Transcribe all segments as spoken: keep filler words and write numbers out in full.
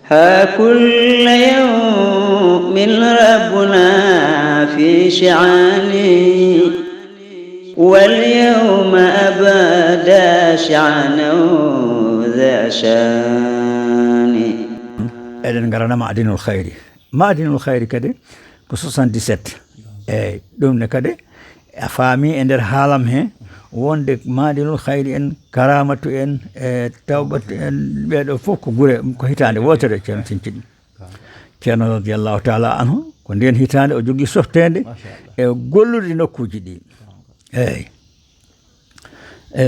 ها كل يوم ربنا في شعان، واليوم أبدى شعنا ذا شان. Eɗen ngarana Maadinul Khayri. Maadinul Khayri kadi ko soixante-dix-sept. Eyyi, ɗum ne kadi a faami e nder haalam he wonde Maadinul Khayri en, Karamatu en, e Tawbatu en, ɓeeɗo fof ko gure, ko hitaande wootere, Ceerno Sinciɗi. Ceerno radiyallahu taala anhu, ko ndeen hitaande o jogii softeende e gollude nokkuuji ɗi. Eyyi. E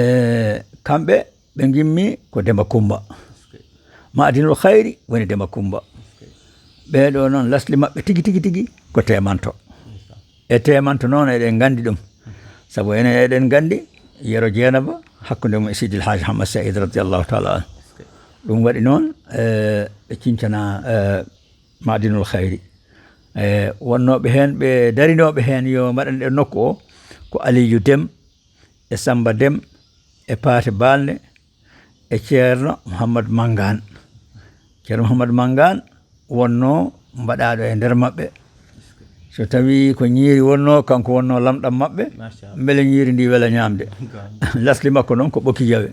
kamɓe ɓe ngimmi ko Demba Kumba. Maadinul Khayri woni Demba Kumba. Ɓeeɗo noon lasli maɓɓe tigi, tigi, tigi ko Teemanto. E Teemanto noon eɗen nganndi ɗum. Sabu enen eɗen nganndi Yero Jeenaba hakkunde mum e Sidil Haaji Hamad Saïd radiyallahu taala anhu. Ɗum waɗi noon, eh, ɓe cincana, eh, Maadinul Khayri. Eh, wonnooɓe heen, ɓe darinooɓe heen yo mbaɗan ɗe nokku o, ko Aliyu Dem, e Samba Dem, e Paate Balde, e Ceerno Mouhammad Manngaan. Ceerno Mouhammad Manngaan wonnoo mbaɗaaɗo e nder maɓɓe. So tawii ko ñiiri wonnoo, kanko wonnoo lamɗam maɓɓe, mbele ñiiri ndi wela ñaamde. Lasli makko noon ko ɓokki jawe.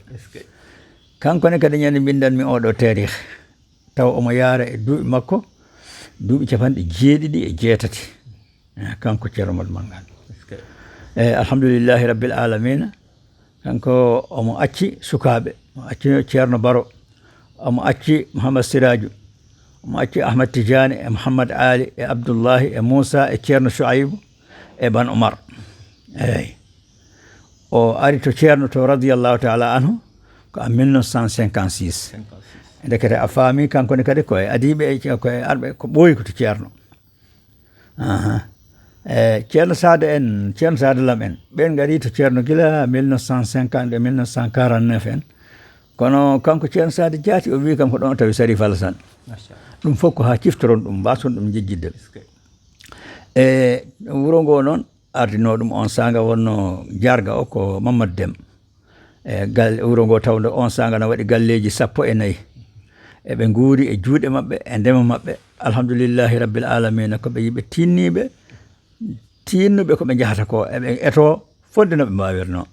Kanko ne kadi ñande mbinndanmi oo ɗoo taarih, taw omo yaara e duuɓi makko, duuɓi capanɗe jeeɗiɗi e jeetati. Eh, kanko Ceerno Madu Manngaan. Eyyi, alhamdulillahi rabbil alamina. Kanko omo acci sukaaɓe. Omo acci Ceerno Baro. Omo acci Mouhammad Siraaju. Omo acci Ahmad Tijaani e Mouhammad Ali e Abdullahi e Muusa e Ceerno Shuaybu e Ban Umar. Eyyi. O ari to Ceerno to radiyallahu taala anhu ko en mille neuf cent cinquante-six. Ndekete a faami kanko ne kadi ko e adiiɓe, e ko e arɓe, ko ɓooyi ko to Ceerno. Aha. E Ceerno Saada en, Ceerno Saada Lam en, ɓen ngari to Ceerno gila mille neuf cent cinquante e mille neuf cent quarante-neuf en. Kono kanko Ceerno Saada Jaati o wi kam ko ɗon o tawi Sarif Alasan. Ɗum fof ko haa ciftoron ɗum, mbason ɗum jejjidde. E wuro ngo noon, ardinoo ɗum on saanga wonno jaarga o ko Mammad Dem. E gal-, wuro ngo tawde on saanga na waɗi galleeji sappo e nayi. Eɓe nguuri e juuɗe maɓɓe, e ndema maɓɓe. Alhamdulillahi rabbil alamina, ko ɓe yiɓe tinniiɓe, tinnuɓe ko ɓe njahata ko, eɓe eto fodde no ɓe mbaawirno.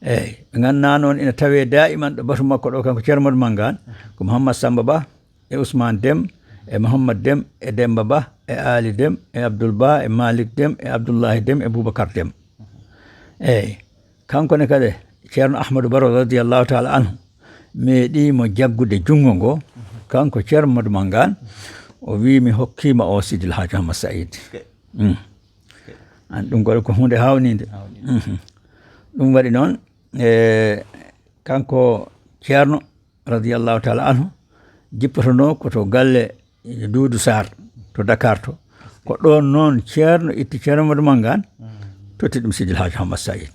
Eyyi, ɓe ngannaa noon ina tawee daa'iman ɗo batu makko ɗo, kanko Ceerno Madu Manngaan, ko Mouhammad Samba Ba, e Ousmane Dem, e Mouhammad Dem, e Demba Ba, e Ali Dem, e Abdoul Ba, e Malick Dem, e Abdoullahi Dem, e Boubacar Dem. Eyyi, kanko ne kadi, Ceerno Ahmadou Baro radiyallahu taala anhu, meeɗii mo jaggude junngo ngo, kanko Ceerno Madu Manngaan, o wii mi hokkiima o Sidil Haaji Ahmad Saïd. Mm. An ɗum ko, ko huunde haawninde. Mhm. Ɗum waɗi noon, e kanko Ceerno radiyallahu taala anhu, jippotonoo ko to galle Duudu Saar to Dakar to. Ko ɗoon noon Ceerno itti Ceerno Madu Manngaan, totti ɗum Sidil Haaji Ahmad Saïd.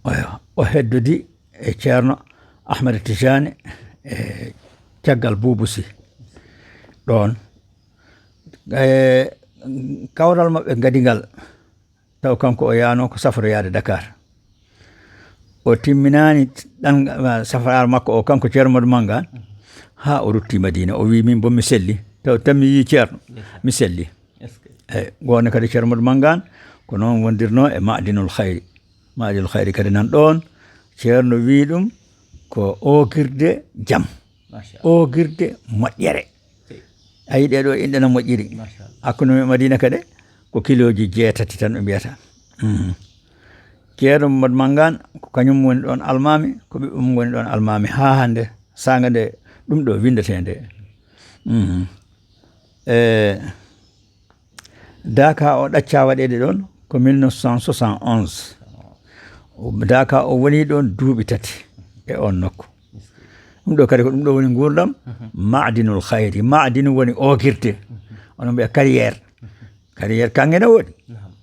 Oyo, o heddodi e Ceerno Ahmada Tijaani e caggal Buubu Si. Ɗoon, e kawral maɓɓe gadigal, taw kanko o yaano ko safroyaade Dakar. O timminaani ɗan, ah, safraar makko o, kanko Ceerno Madu Manngaan, haa o rutti Madiina. O wii, "Min bo mi selli." Taw tan mi yii Ceerno, mi selli. Eyyi, ngoonde kadi Ceerno Madu Manngaan, ko noon wondirnoo e Maadinul Khayri. Maadinul Khayri kadi nan ɗoon, Ceerno wii ɗum ko oogirde jam. Oogirde moƴƴere. A yii ɗee ɗoo inɗe no moƴƴiri. Hakkunde men Madiina kadi ko kilooji jeetati tan ɓe mbiyata. Mhm. Ceerno Madu Manngaan ko kañum woni ɗoon almaami, ko ɓiɓɓe mum ngoni ɗoon almaami haa hannde, saanga nde ɗum ɗo winndetee nde. Mhm. E Daaka o ɗaccaa waɗeede ɗoon ko mille neuf cent soixante et onze. Daaka o woni ɗoon duuɓi tati e oon nokku. Ɗum ɗo kadi ko ɗum ɗo woni nguurndam Maadinul Khayri. Maadinu woni oogirde. Onon mbiya carrière. Carrière kaŋŋe na woodi.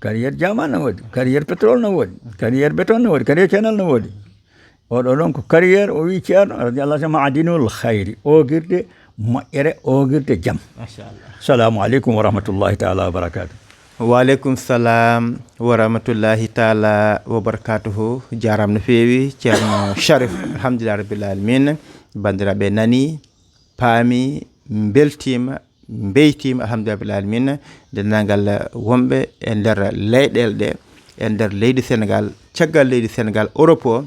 Carrière jaman na woodi. Carrière pétrole na woodi. Carrière béton na woodi. Carrière channel na woodi. Oɗo noon ko carrière, o wii Ceerno, radiyallahu anhu, Maadinul Khayri, oogirde moƴƴere, oogirde jam. Machallah. Salamu aleykum wa rahmatullahi taala wa barakatuh. Wa aleykum salam wa rahmatullahi taala wa barakatuhu. Jaaraama no feewi, Ceerno Sharif. Alhamdulillah rabbil alamin. Banndiraaɓe nani, paami, mbeltiima, mbeytiima, alhamdulillahi rabbil alamina, denndaangal wonɓe e nder leyɗeele ɗe, e nder leydi Senegal, caggal leydi Senegal, Europe o,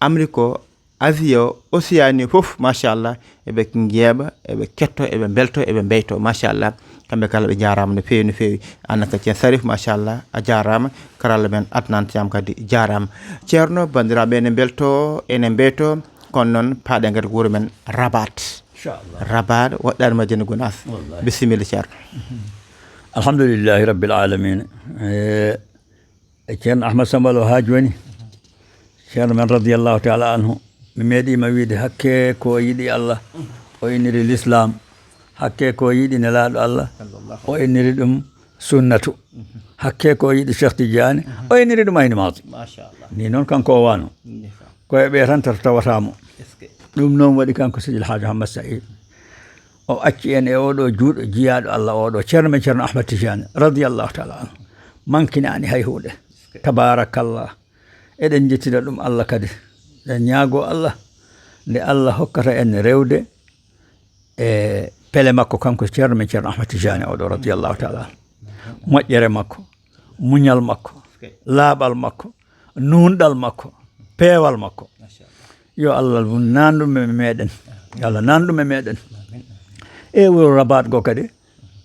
Amérique o, Asie o, Océanie fof, machallah, eɓe njeeɓa, eɓe ketto, eɓe mbelto, eɓe mbeyto, machallah. Kamɓe kala ɓe njaaraama no feewi, no feewi. Aan ka Ceen Sarif, machallah, a jaaraama. Karalla men Adnan Thiam kadi jaaraama. Ceerno, banndiraaɓe ene mbelto, ene mbeyto, kono noon paaɗen kadi ko wuro men Rabat. Inchallah. Rabat, woɗɗaani Madina Gunaas. Wallahi. Bisimilla, Ceerno. Alhamdulillahi rabbil alamin. Eh, e Ceerno Ahmad Samba Lo haa jooni, Ceerno men radiyallahu taala anhu, mi meeɗiima wiide hakke ko yiɗi Allah, o inniri l'islam, hakke ko yiɗi Nelaaɗo Allah, o inniri ɗum sunnatu, hakke ko yiɗi Cheikh Tidiane, o inniri ɗum Ayni Maadi. Machallah. Ni noon kanko o wano. Ndeysaan. Ko e ɓe tan tawata mo. Est-ce que? Ɗum noon waɗi kanko Seydi El Hadji Ahmad Saïd. O acci en e oɗo juuɗo jiyaaɗo Allah oɗo, Ceerno men Ceerno Ahmad Tidiane, radiyallahu taala anhu. Mankinaani hay huunde. Tabarakallah. Eɗen njettira ɗum Allah kadi. Eɗen ñaago Allah nde Allah hokkata en rewde e pele makko, kanko Ceerno men Ceerno Ahmad Tidiane oɗo, radiyallahu taala anhu. Moƴƴere makko, muñal makko, laaɓal makko, nuunɗal makko, peewal makko. Yo Allah nanɗum e meɗen. Yo Allah nanɗum e meɗen. E wuro Rabat go kadi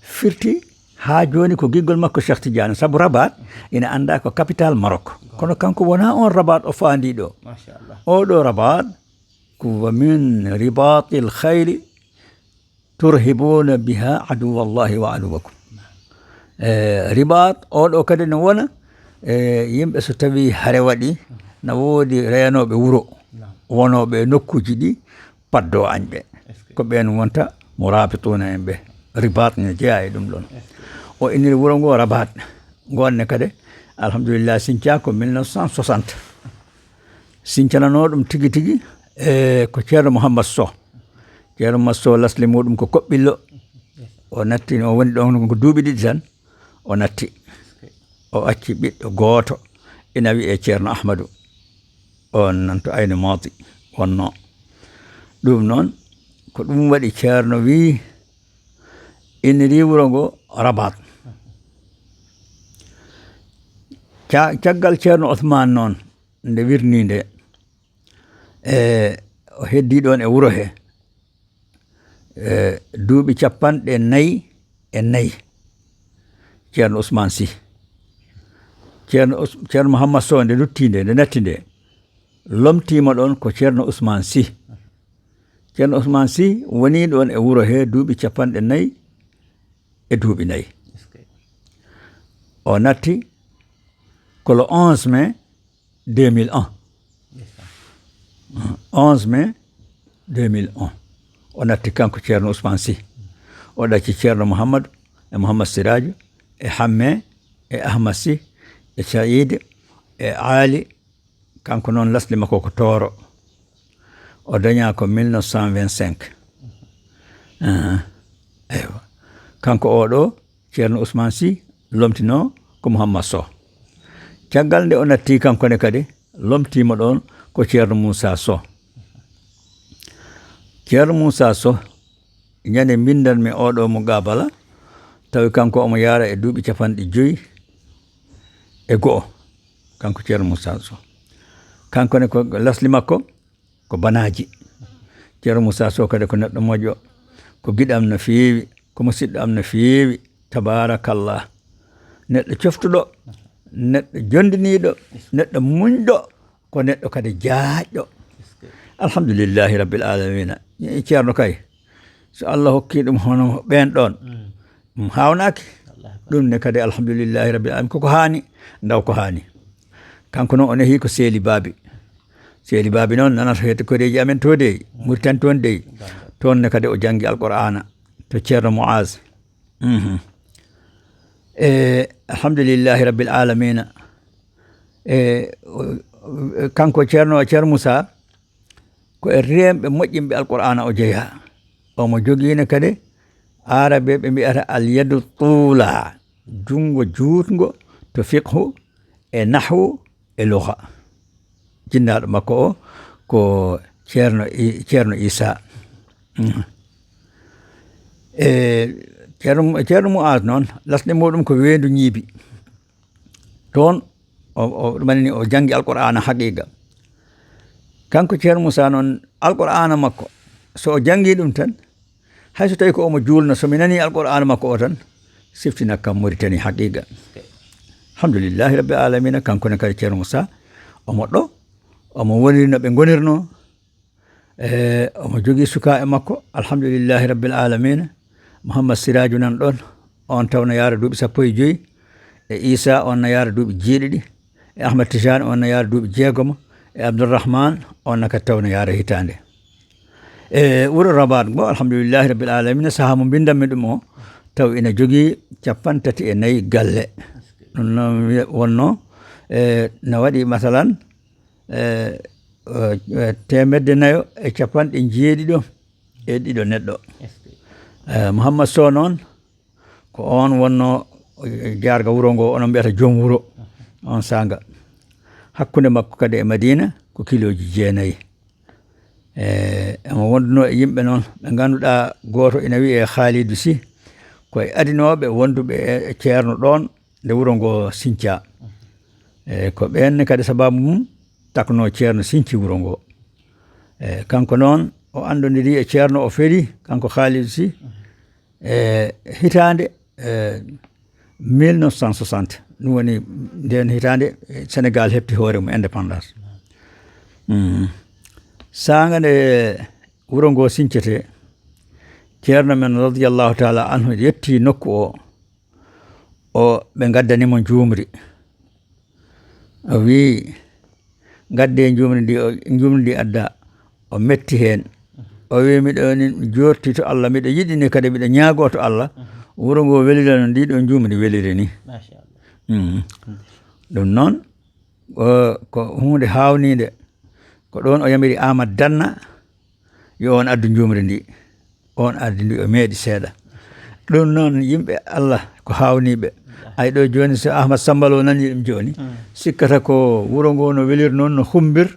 firti haa jooni ko giggol makko Cheikh Tidiane, sabu Rabat ina annda ko capital Maroc. Kono kanko wona on Rabat o faandi ɗo. Machallah. Oɗo Rabat ko wa min ribatil khayli turhibuna biha aduwallahi wa aduwakum. E, Ribat oɗo kadi ne wona, e, yimɓe so tawi hare waɗi, na woodi reenooɓe wuro, wonooɓe e nokkuuji ɗi, paddo añɓe. Est-ce que? Ko ɓeen wonta mo Rabituna en ɓe. Ribat ne jeyaa e ɗum ɗon. Est-ce que? O inniri wuro ngo Rabat. Ngonne kadi, alhamdulillah, siñca ko mille neuf cent soixante. Siñcananoo ɗum tigi tigi, e ko Ceerno Mouhammad Sow. Ceerno Mouhammad Sow lasli muɗum ko Koɓɓillo. O natti, o woni ɗon ko duuɓi ɗiɗi tan, o natti. O acci ɓiɗɗo gooto, ina wiyee Ceerno Ahmadu. On nan to Ayni Maadi wonnoo. Ɗum noon, ko ɗum waɗi Ceerno wii, inniri wuro ngo Rabat. Ca-, caggal Ceerno Ousmane noon, nde wirnii nde, e, o heddii ɗoon e wuro he, e, duuɓi capanɗe nayi e nayi, Ceerno Ousmane Sy. Ceerno Ous-, Ceerno Mouhammad Sow nde luttii nde, nde natti nde, lomtiima ɗoon ko Ceerno Ousmane Sy. Ceerno Ousmane Sy wonii ɗoon e wuro he duuɓi capanɗe nayi e duuɓi nayi. Est-ce que? O natti ko le onze mai deux mille un. Ndeysaan. Onze mai deux mille un. O natti kanko Ceerno Ousmane Sy. O ɗacci Ceerno Mouhammadu e Mouhammad Siraaju e Hamme e Ahmad Sy e Saïd e Aali. Kanko noon lasli makko ko Tooro. O dañaa ko mille neuf cent vingt-cinq. Ahan. Eywa. Kanko oɗo, Ceerno Ousmane Sy, lomtinoo ko Mouhammad Sow. Caggal nde o natti kanko ne kadi, lomtiima ɗoon ko Ceerno Moussa Sow. Ceerno Moussa Sow, ñande mbindanmi oɗo mo Gabala, tawi kanko omo yaara e duuɓi capanɗe joyi e go'o, kanko Ceerno Moussa Sow. Kanko ne ko lasli makko ko Banaaji. Ceerno Moussa Sow kadi ko neɗɗo moƴƴo, ko giɗo am no feewi, ko musiɗɗo am no feewi, tabaarakallah. Neɗɗo coftuɗo, neɗɗo jondiniiɗo, neɗɗo muñɗo, ko neɗɗo kadi jaajɗo. Alhamdulillahi rabbil alamina. Ceerno kay, so Allah hokki ɗum hono ɓeen ɗoon, ɗum haawnaaki. Ɗum ne kadi, alhamdulillahi rabbil alamin, koko haani, ndaw ko haani. Kanko noon o nehi ko Seeli Baabi. Seeli Baabi noon nanata heeto koreeji amen to dey, Muritani toon dey. Toon ne kadi o janngi Alqur'aana to Ceerno Mu'az. Mhm. E, alhamdulillahi rabbil alamina. E, o, o, kanko Ceerno, Ceerno Moussa, ko e reenɓe moƴƴinɓe Alqur'aana o jeyaa. Omo jogiino kadi aarabe ɓe mbiyata al yadu tuula, junngo juutngo to fiqhu e nahwu e lugha. Jinnaaɗo makko o ko Ceerno I-, Ceerno Isa. Mm. E ceerno ceerno mu'az noon, lasɗe muɗum ko weendu ñiibi. Toon o ɗumanini o janngi alqur'aana haqiiqa. Kanko ceerno moussa noon, alqur'aana makko, so o janngi ɗum tan, hay so tawi ko omo juulna, so mi nani alqur'aana makko o tan, siftina kam moritani haqiiqa. Alhamdulillahi rabbil alamina. Kanko ne kadi ceerno moussa, omo ɗo omo woniri no ɓe ngonirno. E omo jogii sukaaɓe makko, alhamdulillahi rabbil alamina. Mouhammad siraju nan ɗoon, on taw na yaara duuɓi sappo e joyi. E isa, on na yaara duuɓi jeeɗiɗi. E ahmad tijane, on na yaara duuɓi jeegomo. E abdourahman, on na kadi taw na yaara hitaande. E wuro rabat ngo, alhamdulillahi rabbil alamina, sahaa mo mbindanmi ɗum o, taw ina jogii capanɗe tati e nayi galle. Ɗum noon wonnoo, e na waɗi masalan, e temedde nayo e capanɗe jeeɗiɗo e ɗiɗo neɗɗo. E mouhammad sow noon, ko on wonno jaarga wuro ngo, onon mbiyata joom wuro. On sanga, hakkunde makko kadi e madina ko kilooji jeenayi. E emo wonduno e yimɓe noon ɓe ngannduɗaa, gooto ina wiyee haalidu si, koye adinooɓe wonduɓe e ceerno ɗoon, nde wuro ngo sincaa. E ko ɓeen ne kadi sababu mum takno ceerno sinci wuro ngo. E kanko noon o anndondiri e ceerno, o feri kanko haalidu si e hitaande e mille neuf cent soixante. Ɗum woni ndeen hitaande senegal heɓti hoore mum indépendance. Saanga nde wuro ngo sincetee, ceerno men radiyallahu taala anhu yetti nokku o, o ɓe ngaddani mo njuumri. O wii, ngadde njuumri ndi, o njuumri ndi adda. O metti heen. O wii, miɗo ni joorti to allah, miɗo yiɗi ni kadi miɗo ñaagoo to allah, wuro ngo welirano ndi ɗo njuumri weliri ni. Ɗum noon ko huunde haawniinde. Ko ɗoon o yamiri amad danna yo on addu njuumri ndi. On ardi ndi o meeɗi seeɗa. Ɗum noon yimɓe allah ko haawniiɓe. Ay ɗo jooni so ahmad sambalo nani ɗum jooni, sikkata ko wuro ngo no welir noon, no humbir,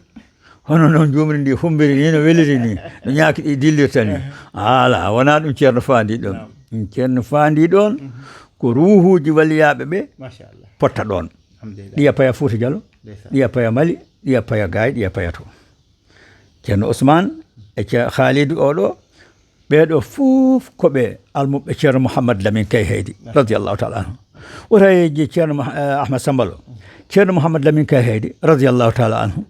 hono noon njuumri ndi humbiri ni, no weliri ni, no ñaaki ɗi dillirta ni. Ala, wona ɗum ceerno faandi ɗon. Ɗum ceerno faandi ɗon ko ruuhuuji waliyaaɓe ɓe potta ɗon. Ɗiya paya fuuta jalo, ɗiya paya mali, ɗiya paya gaay, ɗiya paya to. Ceerno ousmane e haalidu oɗo, ɓeeɗo fof ko ɓe almuɓɓe ceerno mouhammad lamin kay heydi radiallahu taala anhu. Wota e je ceerno ahmad sambalo, ceerno mouhammad lamin kay heydi radiallahu taala anhu,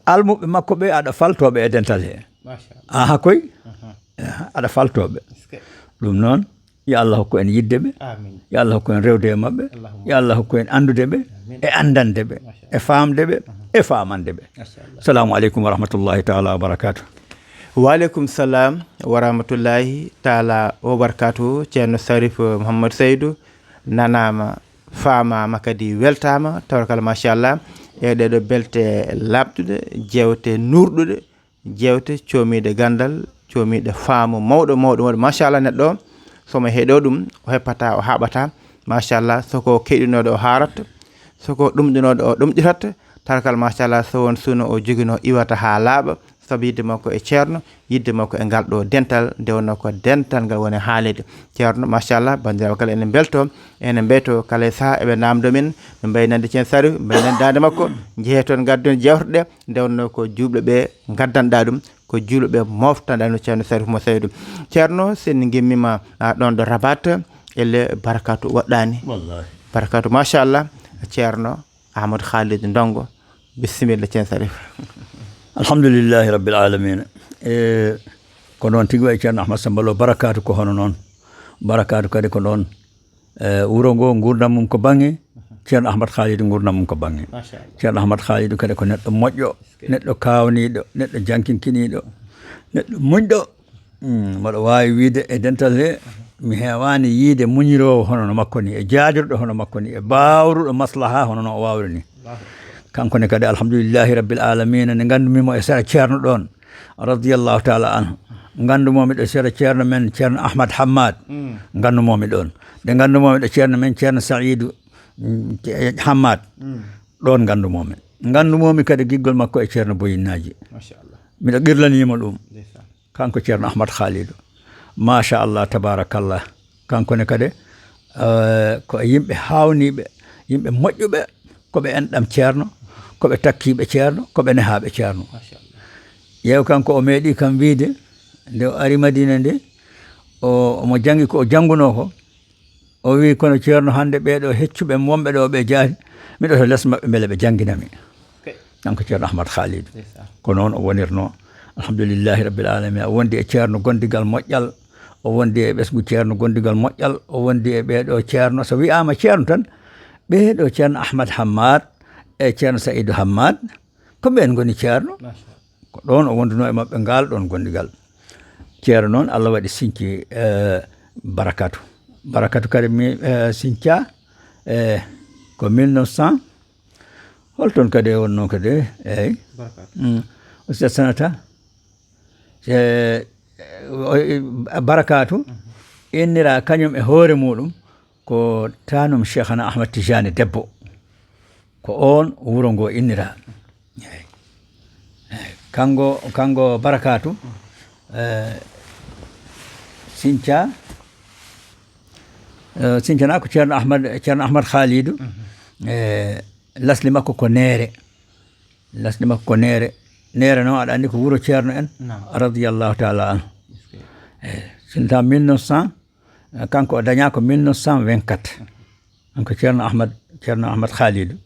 almuɓɓe makko ɓe aɗa faltoɓe e dental he. Aha koy. Aɗa faltoɓe. Ɗum noon, yo allah hokku en yidde ɓe. Yo allah hokku en rewde e maɓɓe. Yo allah hokku en anndude ɓe, e anndande ɓe, e faamde ɓe, e faamande ɓe. Assalamu aleykum wa rahmatullahi taala wa barakatuh. Wa aleykum salam wa rahmatullahi taala wa barakatuh. Ceerno sarif mouhammad saydou, nanaama, faamaama kadi weltaama tawarkalla machallah. E ɗeɗo belte laaɓɗuɗe, jewte nurɗuɗe, jewte coomiiɗe ganndal, coomiiɗe faamu mawɗo mawɗo mawɗo machallah. Neɗɗo o somo heɗo ɗum o heppata, o haɓata. Machallah, soko keɗinooɗo o haaratta, soko ɗumɗinooɗo o ɗumɗitatta. Tarkal machallah, so won suno o joginoo iwata haa laaɓa, sabu yidde makko e ceerno, yidde makko e ngal ɗo dental nde wonno ko dental ngal woni haalede. Ceerno machallah, banndiraaɓe kala ene mbelto, ene mbeyto kala e saha eɓe namdo min, no mbaynande ceen sari mbaynande daande makko. Jehe toon ngadden jewteɗe nde wonno ko juuɓe ɓe ngaddanɗa ɗum, ko juuɓe ɓe moftanɗa ɗum. Ceerno sarif mo saydu, ceerno sen gimmima ɗon ɗo rabat, elle barakatu woɗɗani. Barakatu machallah. Ceerno ahmad khalid ndongo, bisimilla ceen sarif. Alhamdulillahi rabbil alamina. E ko noon tigi wayi ceerno ahmad sambalo, barakatu ko hono noon. Barakatu kadi ko noon. E wuro ngo ngurdam mum ko bange, ceerno ahmad khalid ngurdam mum ko bange. Ceerno ahmad khalid kadi ko neɗɗo moƴƴo, neɗɗo kawniɗo, neɗɗo jankinkiniɗo, neɗɗo muñɗo. Mboɗo waawi wiide e dental he, mi heewaani yiide muñiroowo hono no makko ni, e jaajorɗo hono makko ni, e baawruɗo maslaha hono no o waawri ni. Kanko ne kadi alhamdulillahi rabbil alamina, nde nganndumiimo e sera ceerno ɗoon, radiyallahu taala anhu. Nganndumomi ɗo sera ceerno men ceerno ahmad hammad. Nganndumomi ɗoon. Nde nganndumomi ɗo ceerno men ceerno saidu hammad, ɗoon nganndumomi. Nganndumomi kadi giggol makko e ceerno boyinnaaji. Miɗo qirlaniimo ɗum. Kanko ceerno ahmad khalidu, Machallah, tabarakallah. Kanko ne kadi, eh, ko e yimɓe haawniiɓe, yimɓe moƴƴuɓe, ko ɓe enɗam ceerno, ko ɓe takkiiɓe ceerno, ko ɓe nehaaɓe ceerno. Ƴeew, kanko o meeɗi kam wiide, nde o ari Madina nde, o, omo janngi ko o janngunoo ko, o wi, "Kono ceerno, hannde ɓeeɗo heccuɓe wonɓe ɗo ɓe jaari, miɗo to les maɓɓe mbele ɓe janngina mi." Kanko ceerno Ahmad Khalid. Ko noon o wonirnoo. Alhamdulillahi rabbil alamin. O wondi e ceerno gondigal moƴƴal. O wondi e ɓesngu ceerno gondigal moƴƴal. O wondi e ɓeeɗo ceerno. So wiyaama ceerno tan, ɓeeɗo ceerno Ahmad Hammad e ceerno Saïdou Hammad, ko ɓeen ngoni ceerno. Ko ɗoon o wondunoo e maɓɓe ngaal ɗoon gondigal. Ceerno noon, Allah waɗi sinci, eh, Barakatu. Barakatu kadi mi, eh, sinca, eh, ko mille neuf cent. Holton kadi e wonnoo kadi, eey. Mm. Ustaz Sanata, eh, o, eh, Barakatu innira kañum e hoore muɗum ko tanum Cheikhana Ahmad Tijani debbo. Ko oon wuro ngo innira. Eey. Eey. Kango, kango Barakatu, eh, sinca, eh, sincana ko ceerno Ahmad, ceerno Ahmad Khalidou. Eh, lasli makko ko Neere. Lasli makko ko Neere. Neere noon, aɗa anndi ko wuro ceerno en, radiyallahu taala anhu. Eh, sinta mille neuf cent, eh, kanko o dañaa ko mille neuf cent vingt-quatre. Kanko ceerno Ahmad, ceerno Ahmad Khalidou.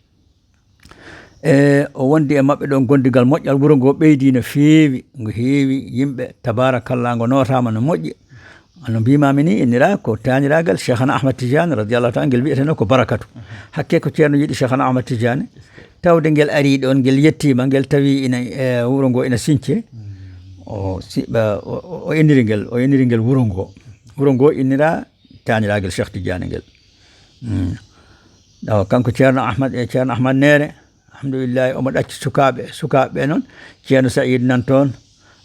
E o wondi e maɓɓe ɗon gondigal moƴƴal, wuro ngo ɓeydi no feewi, ngo heewi yimɓe, tabarakallah, ngo nootaama no moƴƴi. No mbiimaami ni, innira ko taaniraagal Cheikhana Ahmad Tidiane, radiyallahu taala, ngel wiyetenoo ko Barakatu. Hakke ko ceerno yiɗi Cheikhana Ahmad Tidiane, tawde ngel ari ɗon, ngel yettiima, ngel tawi ina, e, wuro ngo ina since. O si-, o, o, o inniri ngel, o inniri ngel wuro ngo. Wuro ngo innira taaniraagal Cheikh Tidiane ngel. Mm. Awa, kanko ceerno Ahmad e ceerno Ahmad Neere, alhamdulillahi, omo ɗacci sukaaɓe, sukaaɓe ɓe noon. Ceerno Saïd nan toon,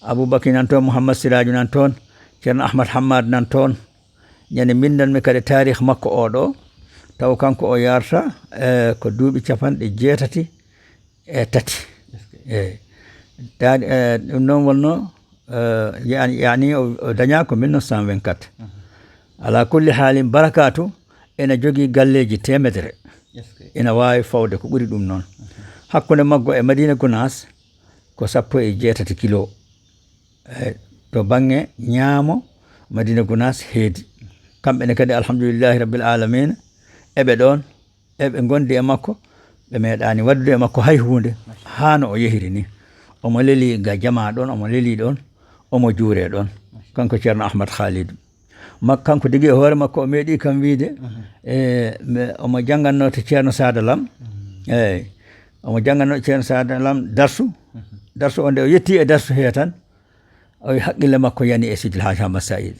Aboubacry nan toon, Mouhammad Siraju nan toon, ceerno Ahmad Hammad nan toon. Ñande mbinndanmi kadi taarih makko o ɗo, taw kanko o yarta, eh, ko duuɓi capanɗe jeetati e tati. Eyi. Taani, eh, ɗum noon wonnoo, eh, yani, yani o, o dañaa ko mille neuf cent vingt-quatre. Ala kulli haalin, Barakatu ena jogii galleeji teemedere. Ena waawi fawde ko ɓuri ɗum noon. Hakkunde maggo e Madina Gunaas ko sappo e jeetati kilo. Eh, to baŋnge ñaamo, Madina Gunaas heedi. Kamɓe ne kadi, alhamdulillahi rabbil alamina, eɓe ɗoon, eɓe ngondi e makko, ɓe meeɗaani waɗdude e makko hay huunde, haa no o yehiri ni. Omo leli ga jamaa ɗoon, omo leli ɗoon, omo juuree ɗoon. Kanko ceerno Ahmad Khalidou. Mak-, kanko tigi e hoore makko o meeɗi kam wiide, e, me-, omo janngannoo to ceerno Saada Lam. Eey, omo janngannoo ceerno Saada Lam darsu. Darsu o, nde o yettii e darsu hee tan, o wi haqqille makko yani e Sidil Haaj Ahmad Saïd.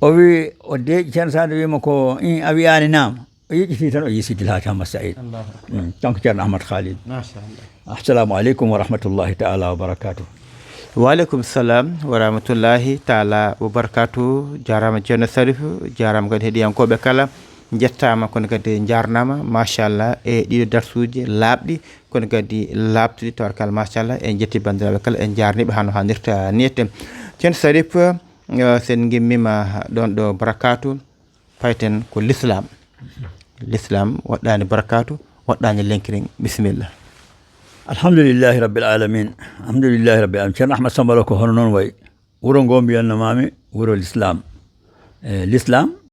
O wi, o deeƴi ceerno Saada, wiima ko, "In, a wiyaani naam?" O yeƴƴitii tan, o yii Sidil Haaj Ahmad Saïd. Allahu akbar. Mm, kanko ceerno Ahmad Khalid. Machallah. Assalamu aleykum wa rahmatullahi taala wa barakatuh. Wa aleykum salam wa rahmatullahi taala wa barakatuh. Jaaraama ceerno Sarif, jaaraama kadi heɗiyankooɓe kala. Njettaama, kono kadi njaarnaama, machallah, e ɗiɗo darsuuji laaɓɗi, kono kadi laaɓtuɗi, tabarkalla, machallah. En njetti banndiraaɓe kala, en njaarniiɓe hano haanirta ni. Ceerno Sarif, eh, sen ngimmiima ɗoon ɗo Barakatu, payten ko l'islam. L'islam waɗɗaani Barakatu, waɗɗaani Lenkirin. Bisimilla. Alhamdulillahi rabbil alamin. Alhamdulillahi rabbil alamin. Ceerno Ahmad Sambalo, ko hono noon wayi. Wuro ngo mbiyannoo-mi wuro l'islam. E, l'islam,